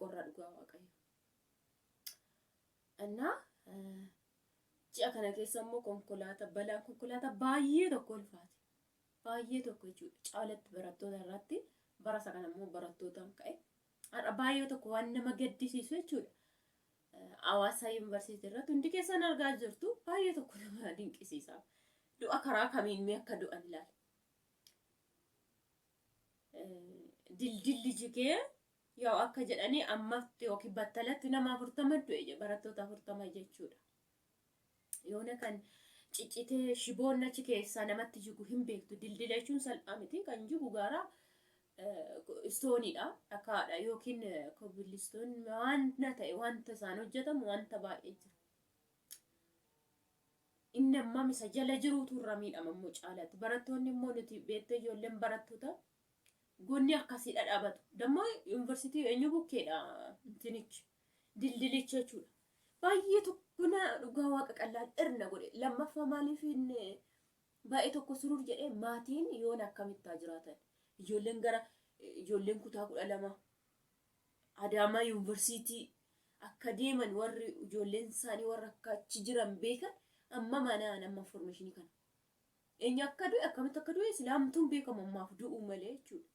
qorra dhugaa waaqayyo. Innaa ji'a kana keessa immoo konkolaataa balaan konkolaataa baay'ee tokko ulfaate. Baay'ee tokko jechuudha. Caalatti barattoota irratti bara isa kana immoo barattootaan ka'e. Har'a baay'ee tokko waan nama gaddisiisu jechuudha. Hawaasaa yuunivarsiitii irratti hundi keessan argaa jirtu baay'ee tokko nama dinqisiisa. Du'a karaa kamiin mee akka du'an ilaala. Dildilli jigee Yaw akka jedhanii ammatti yookiin battalatti nama 40 du'e barattoota 40 jechuudha. Yoona kan ciccitee shiboon achi keessaa namatti jigu hin beektu. Dildila jechuun salphaa miti. Kan jigu gaara istooniidha, dhakaadha yookiin kobilistoon waan ta'e wanta isaan hojjetamu wanta baay'ee jira. Inni ammam isa jala jiruutu irra miidhama immoo caalaatti. Barattoonni immoo nuti beektee ijoolleen barattoota gonni akkasii dhadhaabatu. Dammoo yuunivarsiitii eenyu bukkeedha intinichi dildilicha jechuudha. Baay'ee tokko na dhugaa waaqa qallaan irna godhe. Lammaffaa maaliif inni baay'ee tokko surur jedhee maatiin yoon akkamittaa jiraatan. Ijoolleen gara ijoolleen kutaa 12 Adaamaa yuunivarsiitii akka deeman warri ijoolleen isaanii warra akka achi jiran beekan amma mana nama information kana. Eenyu akka du'e akkamitti akka du'e silaa hamtuun beekamu ammaaf du'uu malee jechuudha.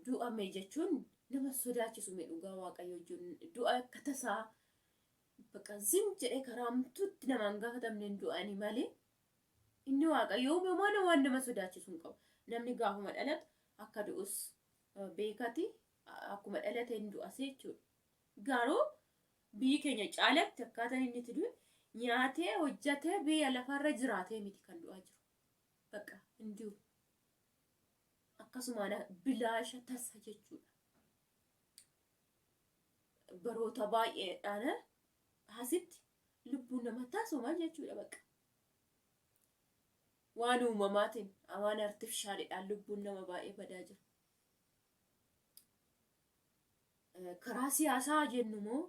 Du'ame jechuun nama sodaachisu mee dhugaa waaqayyo jechuun du'a akka tasaa bakka zim jedhee karaa hamtuutti namaan gaafatamneen du'anii malee inni waaqayyo uume waan waan nama sodaachisu hin qabu. Namni gaafuma dhalatu akka du'us beekati akkuma dhalate hin du'as jechuudha. Garuu biyyi keenya caalatti akkaataan inni itti du'e nyaatee hojjatee biyya lafarra jiraatee miti kan du'aa jiru. Bakka hin jiru. Akkasumaan bilaasha tasa jechuudha. Baroota baay'eedhaan asitti lubbuun nama tasuma jechuudha bakka. Waan uumamaatiin waan artifishaaliidhaan lubbuun nama baay'ee badaa jira. Karaa siyaasaa jennu moo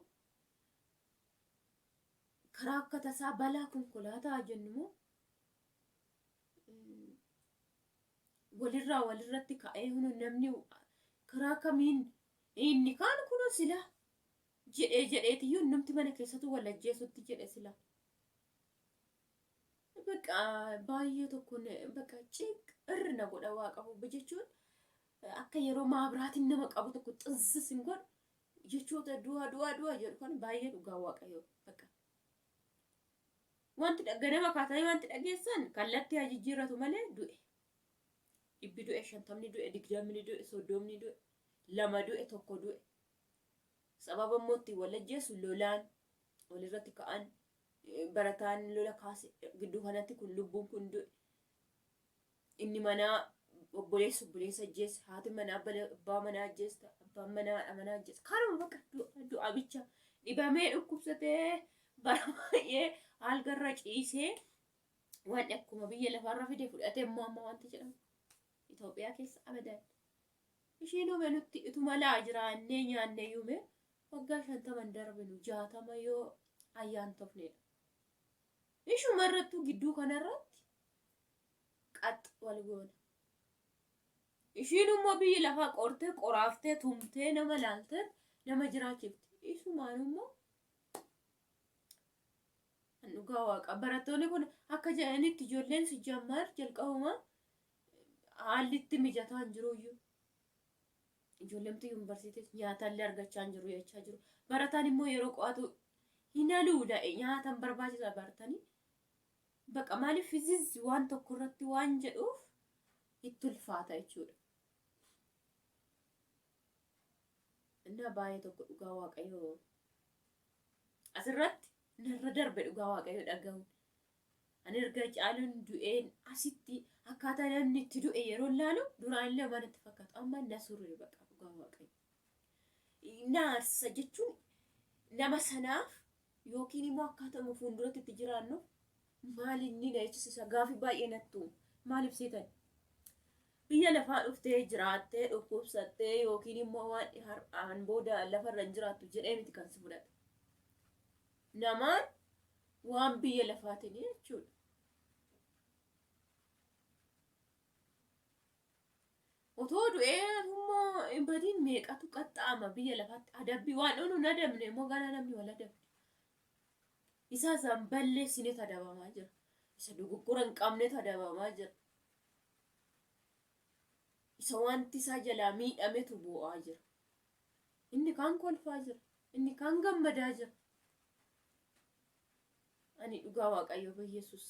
karaa akka tasaa balaa konkolaataa jennu moo walirraa walirratti ka'ee hunu namni karaa kamiin inni kaan kunoo silaa jedhee jedheetiyyuu innumti mana keessatu wal ajjeesutti jedhe silaa. Bakka baay'ee tokko bakka ciqirri na godha waaqa jechuun akka yeroo maabiraatiin nama qabu tokko xizz sin godhu jechoota du'a du'a du'a jedhu kan baay'ee dhugaa waaqayyoo bakka. Wanti ganama kaatanii wanti dhageessan kallattii haa jijjiirratu malee du'e. Dhibbi du'e, shantamni du'e, digdamni du'e, soddomni du'e, lama du'e, tokko du'e. Sababa immoo ittiin wal ajjeesu lolaan walirratti ka'an barataan lola kaase gidduu kanatti kun lubbuun kun du'e. Inni manaa obboleessa obboleessa ajjeesse, haati manaa abbaa manaa ajjeeste, abbaan manaa haadha manaa ajjeesse. Kanuma bakka du'a bicha dhibamee dhukkubsatee bara baay'ee algarra ciisee waan akkuma biyya lafaarra fide fudhatee immoo amma wanti jedhamu Itoophiyaa keessa abadan. Ishiin uume nutti ituma laa jiraannee nyaannee yuume waggaa 50 darbinu 60 yoo ayyaantofnedha. Ishuma irrattuu gidduu kanarratti qax wal goona. Ishiin immoo biyyi lafaa qortee qoraaftee tumtee nama laaltee nama jiraachifti. Isumaan immoo dhugaa waaqa barattoonni kun akka jedhanitti ijoolleen si jammaar jalqabuma haalli itti mijataa hin jiruyyuu. Ijoolleemti yuunivarsiitiis nyaatallee argachaa hin jiru jechaa jiru. Barataan immoo yeroo qo'atu hin haluula'e nyaatan barbaachisa baratanii. Baqa maaliif fiziz waan tokko irratti waan jedhuuf itti ulfaata jechuudha. Innaa baay'ee tokko dhugaa waaqayyoo asirratti narra darbe dhugaa waaqayyoo dhaga'uun. Ani erga caaluun du'een asitti akkaataa namni itti du'e yeroo ilaalu duraan illee waan itti fakkaatu amma na surre baqa dhugaa waaqayyo. Naarsa jechuun nama sanaaf yookiin immoo akkaatuma fuulduratti itti jiraannuuf maal inni na jechisiisa gaafii baay'ee natti uuma. Maaliif seetan? Biyya lafaa dhuftee jiraattee dhukkubsattee yookiin immoo waan har'aan booda lafarra hin jiraattu jedhee miti kan si fudhate. Namaan waan biyya lafaatiin jechuudha. Otoo du'ee immoo hin badiin meeqatu qaxxaama biyya lafaatti adabbii waan onu hin adabne immoo ganaa namni wal adabne. Isa isaan balleessinetu adabamaa jira. Isa dogoggora hin qabnetu adabamaa jira. Isa wanti isaa jalaa miidhametu boo'aa jira. Inni kaan kolfaa jira. Inni kaan gammadaa jira. Ani dhugaa Waaqayyo Yesuus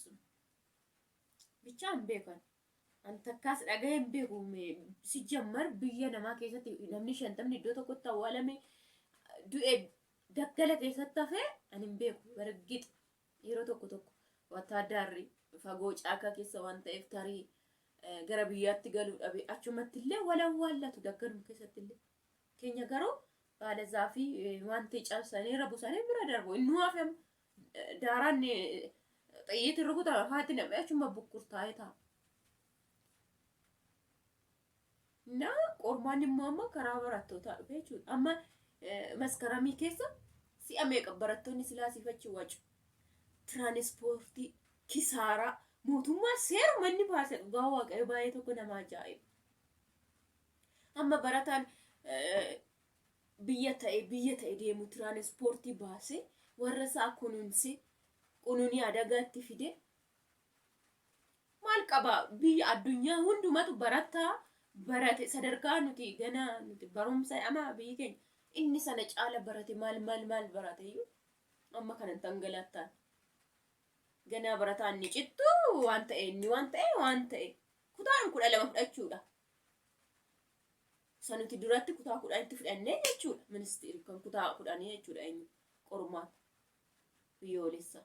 bichaa hin beekan. An takkaas dhaga'ee hin beeku. Si jammar biyya namaa keessatti namni shantamni iddoo tokkotti awwaalame du'e daggala keessatti hafee ani hin beeku. Bargix yeroo tokko tokko wattaaddaarri fagoo caakkaa keessa waan ta'eef tarii gara biyyaatti galuu dhabe achumatti illee wal awwaallatu daggaluma keessatti illee. Keenya garuu baala zaafii wanti cabsanii rabusanii bira darbu. Innuu hafe daaraan xiyyiitiin rukutame afaatti nam'ee achuma bukkurtaa'ee ta'a. Na qormaanni immoo amma karaa barattootaa dhufe jechuudha. Amma maskaramii keessa si'a meeqa barattoonni silaa sifachi wacu. Tiraanispoortii, kisaaraa, mootummaa seeruma inni baase dhugaa waaqayyo baay'ee tokko nama ajaa'iba. Amma barataan biyya ta'e biyya ta'e deemu tiraanispoortii baasee warra isaa kunuunsee qunuunii adagaatti fide maal qaba biyya addunyaa hundumatu barataa barate sadarkaa nuti gana nuti barumsa ama biyyi keenya inni sana caala barate maal maal maal barate iyyuu amma kanan tangalattaan ganaa barataan ni cittu waan ta'e inni waan ta'e waan ta'e kutaan 12 fudhachuudha. Isa nuti duratti kutaa 10tti fudhannee jechuudha. Ministeerri kan kutaa 10 jechuudha eenyu qormaata biyyoolessa.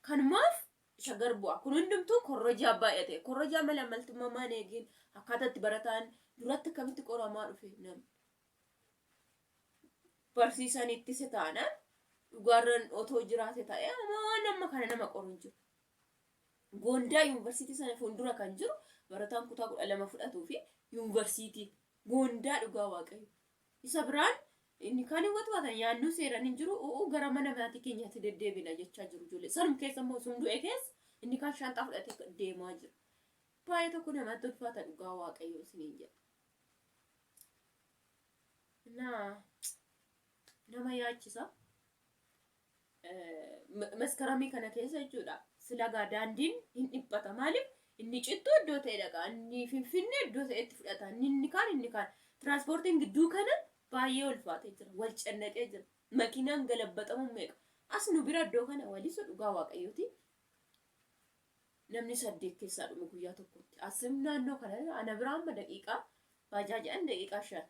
Kanumaaf shaggar bu'a. Kun hundumtuu korrojaa baay'ate. Korrojaa mala maltummaa maan eegeen akkaataa itti barataan duratti akkamitti qoramaa dhufe namni. Barsiisaan ittise taanaan dhugaarran otoo jiraate ta'ee amma waan amma kana nama qoru hin jiru. Goondaa yuunivarsiitii sana fuuldura kan jiru barataan kutaa 12 fudhatuu fi yuunivarsiitii Goondaa dhugaa waaqayyo. Isa biraan inni kaan hin watwaatan yaannuu seeraan hin jiru u'uu gara mana maatii keenyaatti deddeebina jechaa jiru ijoollee. Sanum keessa immoo sun du'e keessa inni kaan shaanxaa fudhatee deemaa jira. Baay'ee tokko namatti ulfaata dhugaa waaqayyo isiniin jedha. Naa nama yaachisa. Maskaramii kana keessa jechuudha. Silagaa daandiin hin dhiphata. Maaliif inni cittuu iddoo ta'e dhaqa. Inni finfinnee iddoo ta'etti fudhata. Inni kaan inni kaan. Tiraanspoortiin gidduu kana baay'ee ulfaatee jira. Wal cannaqee jira. Makiinaan galabbatamuun meeqa. As nu bira iddoo kana walisu dhugaa waaqayyooti. Namni 8 keessaa dhume guyyaa tokkotti. Asim naannoo kana ana bira amma daqiiqaa baajaaji'an daqiiqaa 5.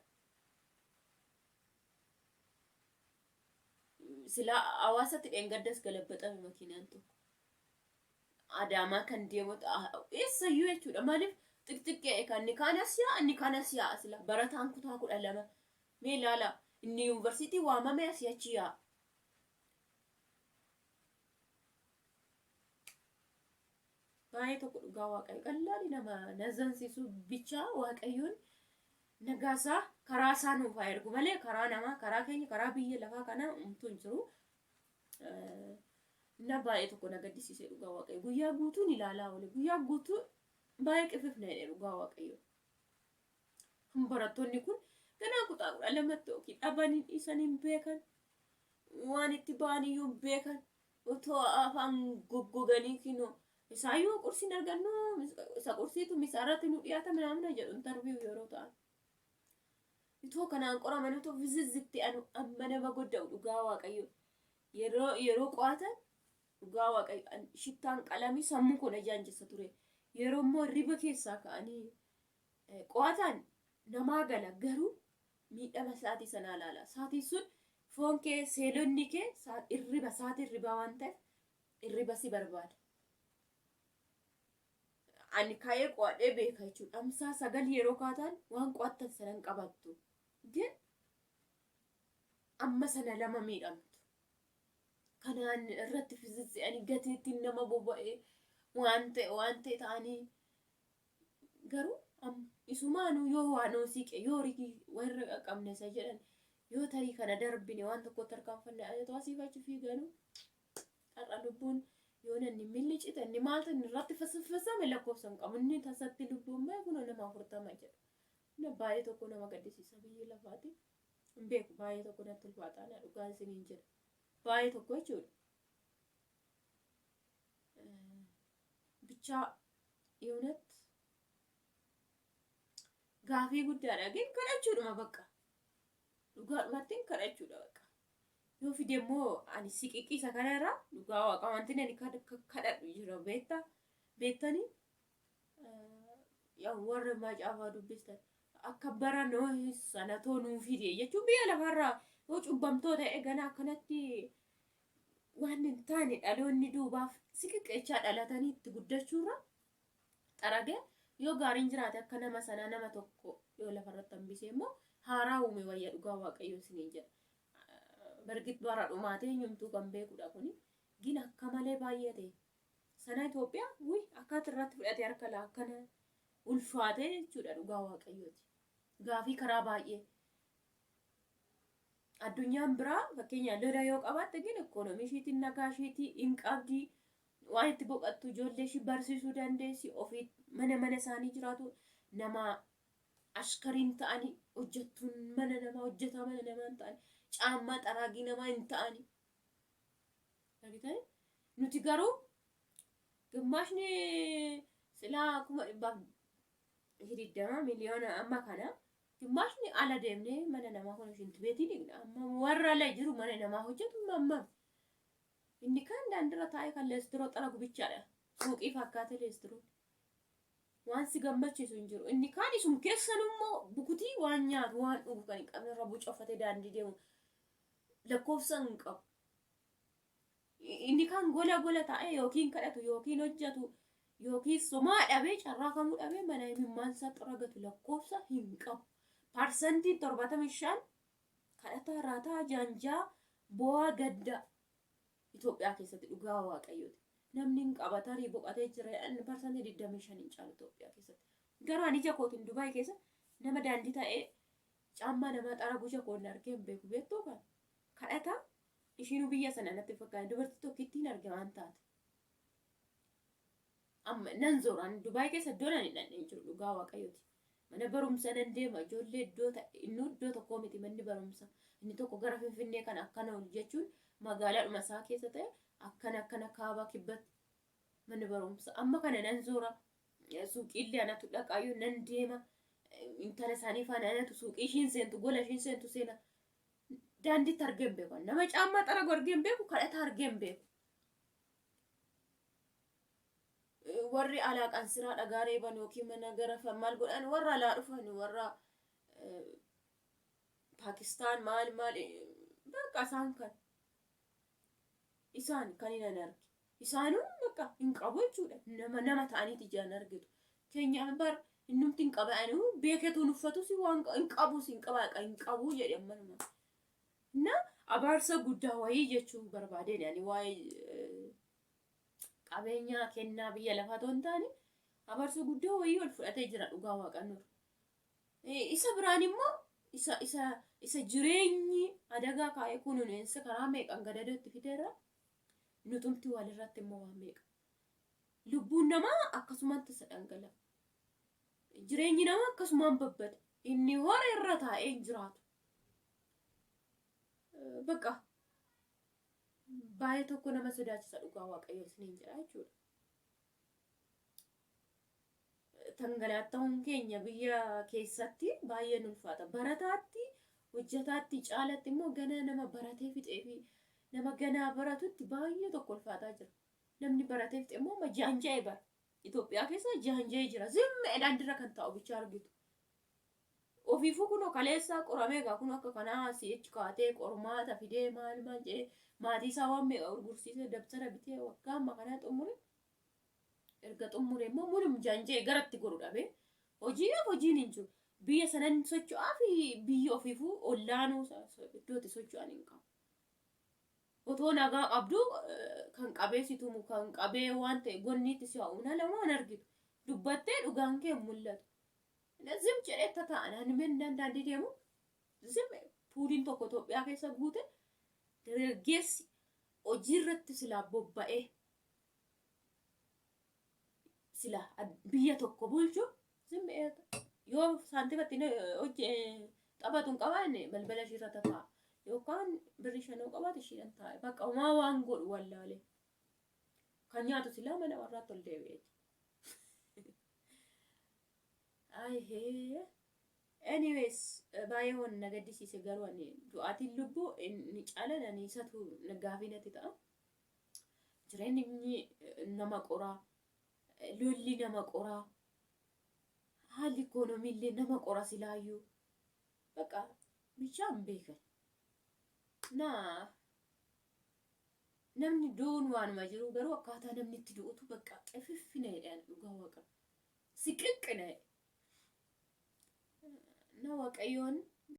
Silaa hawaasatti dheengaddas galabbaxame makiinaan tokko. Adaamaa kan deemu eessayyuu jechuudha. Maaliif xixiqqee kan inni kaan as yaa'a inni kaan as yaa'a sila barataan kutaa 12 mee ilaala inni yuunivarsiitii waamame asii achi yaa'a. Baay'ee tokko dhugaa waaqayyo qallaali nama nazansiisu bichaa waaqayyoon nagaa isaa karaa isaa nuuf haa ergu malee karaa namaa karaa keenya karaa biyya lafaa kana umtuu hin jiru. Na baay'ee tokko na gaddisiise dhugaa waaqayyo guyyaa guutuun ilaalaa oole guyyaa guutuu baay'ee qififna jedhe dhugaa waaqayyo. Barattoonni kun ganaa kutaa 12tti yookiin dhabanii dhiisanii hin beekan waan itti ba'an iyyuu hin beekan. Otoo afaan goggoganii kinoo isaayyuu qursiin argannu isa qursiitu misaarratti nu dhiyaata minaamina jedhu intarviyu yeroo ta'an. Itoo kanaan qoraman otoo fizizzitti anu amma nama godda'u dhugaa waaqayyo yeroo yeroo qo'atan dhugaa waaqayyo shittaan qalamii sammuu koo na jaanjessa ture. Yeroo immoo hirriba keessaa ka'anii qo'atan namaa gala garuu miidhama sa'aatii sanaa ilaala. Sa'aatiin sun foon kee seelonni kee irriba sa'aatii irribaa waan ta'eef irriba si barbaada. Ani ka'ee qo'adhee beeka jechuudha. Dhamsaa 9 yeroo kaataan waan qo'attan sana hin qabattu. Gin amma sana lama miidhamtu. Kanaan irratti fizizzi'anii gateettiin nama boba'ee waan ta'e waan ta'e ta'anii Garuu isumaanuu yoo waa nuu siqe yoo rigii warra qaqqabne isa jedhan yoo tarii kana darbine waan tokkotti tarkaanfanne ayatoo asiif achi fiiganu har'a lubbuun Yoo namni milli cite inni maaltu inni irratti fasaffasame lakkoofsa hin qabu. Inni tasatti lubbuun ba'e kunoo nama 40 jedha. Na baay'ee tokko nama gaddisiisa biyyi lafaati. Hin beeku baay'ee tokko natti ulfaataa na dhugaa isiniin jedha. Baay'ee tokko jechuudha. Bichaa የእውነት gaafii guddaadha. Gin kadhachuudhuma bakka. Dhugaadhumatti kadhachuudha bakka. Yoo fide immoo ani siqiqii isa kanarra dhugaa waaqa wanti ani kadhadhu jira beektaa beektanii yaa warra macaafaa dubbistan akka bara Noohi sana too nuu fide jechuun biyya lafarraa yoo cubbamtoota ta'e gana akkanatti waan hin taane dhaloonni duubaaf siqiqeechaa dhalatanii itti guddachuurra xaragee yoo gaariin jiraate akka nama sanaa nama tokko yoo lafarratti hambisee immoo haaraa uume wayya dhugaa waaqayyo isiniin jedha. Bargit bara dhumaatee eenyumtuu kan beekudha kuni. Gin akka malee baay'ate. Sana Itoophiyaa wuy akkaata irratti fudhatee harka laa akkana ulfaatee jechuudha dhugaa waaqayyooti. Gaafii karaa baay'ee. Addunyaan biraa fakkeenyaaf lola yoo qabaatte gin ikoonomii ishiitiin nagaa ishiitii hin qabdi. Waan itti boqattu ijoollee ishii barsiisuu dandeessi. Ofii mana mana isaanii jiraatu nama ashkariin ta'anii hojjettuun mana namaa hojjetaa mana namaa hin ta'ani caammaa xaraagii namaa hin ta'ani. Argitanii? Nuti garuu gimmaashni silaa 120,000 miliyoona amma kana gimmaashni ala deemnee mana namaa kun shintibeetii dhiqna. Amma warra ala jiru mana namaa hojjetu amma inni kaan daandirra taa'ee kan leestiroo xaragu bichaadha. Suuqii fakkaate leestiroon. Waan si gammachiisu hin jiru. Inni kaan isum keessan immoo bukutii waan nyaatu waan dhugu kan hin qabne irra bucoffatee daandii deemu lakkoofsa hin qabu. Inni kaan gola gola taa'ee yookiin kadhatu yookiin hojjetu yookiin somaa dhabee carraa kamuu dhabee mana imimmaan isaa xuragatu lakkoofsa hin qabu. 75% kadhataa raataa jaanjaa bo'aa gaddaa Itoophiyaa keessatti dhugaa waaqayyooti. Namni hin qaba tarii boqotee jira jedhan 25% hin caalu Itoophiyaa keessatti. Garuu ani ija kootiin Dubaay keessa nama daandii taa'ee caammaa namaa xaragu ija koon argee hin beeku beektuu kan kadhata ishiinuu biyya sana natti fakkaate dubartii tokkittiin arge waan taate. Amma nan zoora ani Dubaay keessa iddoo nan hin dhaqne hin jiru dhugaa waaqayyooti. Mana barumsa nan deema ijoollee iddoo inni iddoo tokkoo miti manni barumsa inni tokko gara Finfinnee kana akkana ol jechuun magaalaadhuma isaa keessa ta'e akkana akkana kaabaa kibbatti manni barumsa amma kana nan zoora suuqiillee anatu dhaqaayyuu nan deema intala isaanii faana anatu suuqii ishiin seentu gola ishiin seentu seena daandiitti argee hin beeku nama caammaa xaragu argee hin beeku kadhata argee hin beeku. Warri alaa qansiraa dhagaa reeban yookiin mana garafan maal godhan warra alaa dhufan warra Paakistaan maal maal bakka isaan kan isaan kan hin arge isaanuu bakka hin qabu jechuudha nama nama ta'aniiti ijaan argitu keenya bar innumti hin qabaanuu beeketuun uffatus waan hin qabus hin qabaa hin qabu jedhe ammanuma na abaarsa guddaa wayii jechuu barbaadeen ani waa'ee qabeenyaa kennaa biyya lafaa otoo hin taane abaarsa guddaa wayii ol fudhatee jira dhugaa waaqannuur. Isa biraan immoo isa isa isa jireenyi adagaa kaa'ee kunuunsa karaa meeqaan gadadootti fideerra nutumti walirratti immoo waan meeqa. Lubbuun namaa akkasumatti isa dhangala'a. Jireenyi namaa akkasumaan babbada. Inni hora irra taa'ee hin jiraatu. Bakka baay'ee tokko nama sodaachisa dhugaa waaqayyo isiniin jedha jechuudha. Tangalaatta'uun keenya biyya keessatti baay'ee ulfaata. Barataatti hojjetaatti caalatti immoo ganaa nama baratee fixee fi nama ganaa baratutti baay'ee tokko ulfaataa jira. Namni baratee fixe immoo amma jaanja'ee bara. Itoophiyaa keessa jaanja'ee jira. Zimmeedhaan daandiirra kan taa'u bicha argitu. Ofiifuu kunoo kaleessaa qoramee egaa kun akka kanaa si'achi kaatee qormaata fidee maal maal jedhee maatii isaa waan meeqa gurgursiisee dabtara bitee waggaa amma kanaa xumure erga xumure immoo mulum jaanja'ee garatti goru dhabee hojiidhaaf hojiin hin jiru. Biyya sanan socho'aa fi biyya ofiifuu ollaanuu iddoo itti socho'an hin qabu. Otoo nagaa qabdu kan qabee si tumu kan qabee waan ta'e gonniitti si haa'u lamaan argitu. Dubbattee dhugaan kee hin mul'atu. Zim jedhee tataa'an ani mennaan daandii deemu zim puuliin tokko Itoophiyaa keessa guute dargaggeessi hojii irratti silaa bobba'ee Sila biyya tokko bulchu zimmi yoo saantima ittiin hojii taphatu hin qabaanne balbala ishiirra tataa yookaan birrii shanoo qabaate ishiidhaan taa'e bakka homaa waan godhu wallaale. Kan nyaatu silaa mana warraatti ol deebi'eeti. Ayhee. Anyways, baay'ee waan na gaddisiise garuu ani du'aatiin lubbuu inni caalan ani isatu gaafii natti ta'a. Jireenyi nama qoraa, lolli nama qoraa, haalli ikoonomii illee nama qora silaayyuu. Bakka bishaan beekan. Naa namni du'uun waanuma jiru garuu akkaataa namni itti du'utu bakka xififfina jedhan dhugaa waaqa. Siqiqqina jedhe. Na Waaqayyoon